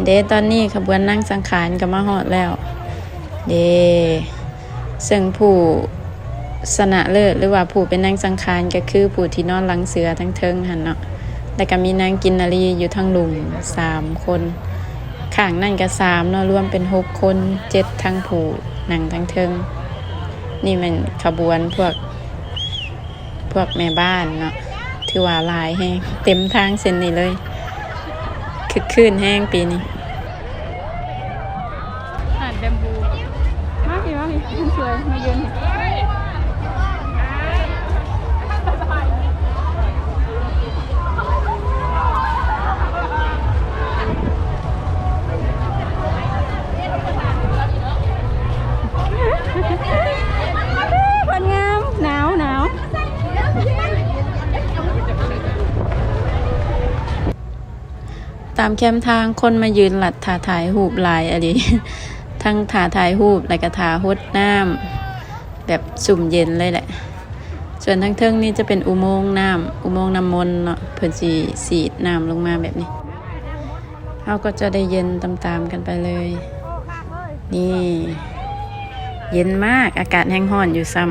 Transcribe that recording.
ເດ້ ຕອນນີ້ຂະບວນນາງສັງຂານກໍມາຮອດແລ້ວເດ້ ເຊິ່ງຜູ້ຊະນະເລີດ ຫຼືວ່າຜູ້ເປັນນາງສັງຂານ ກໍຄືຜູ້ທີ່ນອນຫຼັງເສືອທາງເທິງຫັ້ນເນາະ ແລ້ວກໍມີນາງກິນນາລີຢູ່ທາງລຸ່ມສາມຄົນ ຂ້າງນັ້ນກໍສາມເນາະ ລວມເປັນຫົກຄົນ ເຈັດທັງຜູ້ນັ່ງທາງເທິງ. ນີ້ແມ່ນຂະບວນພວກ ພວກແມ່ບ້ານເນາະ ຖືວ່າຫຼາຍແຮງ ເຕັມທາງເສັ້ນນີ້ເລີຍ ຄຶກຄື້ນແຮງປີນີ້. ຫາດແບມບູ ມາພີ່ ມາພີ່ ຄົນສວຍ ມາຢືນ ຄົນງາມ ໜາວ ໜາວ. ຕາມແຄມທາງຄົນມາຢືນລັດຖ້າຖ່າຍຮູບຫຼາຍອີ່ຫຼີ ທັງຖ້າຖ່າຍຮູບ ແລ້ວກໍຖ້າຫົດນ້ຳ ແບບຊຸ່ມເຢັນເລີຍແຫຼະ. ສ່ວນທາງເທິງນີ້ຈະເປັນອຸໂມງນ້ຳ ອຸໂມງນ້ຳມົນເນາະ ເພິ່ນຊິສີດນ້ຳລົງມາແບບນີ້ ເຮົາກໍຈະໄດ້ເຢັນຕາມໆກັນໄປເລີຍ. ນີ້ ເຢັນມາກ ອາກາດແຮງຮ້ອນຢູ່ຊ້ຳ.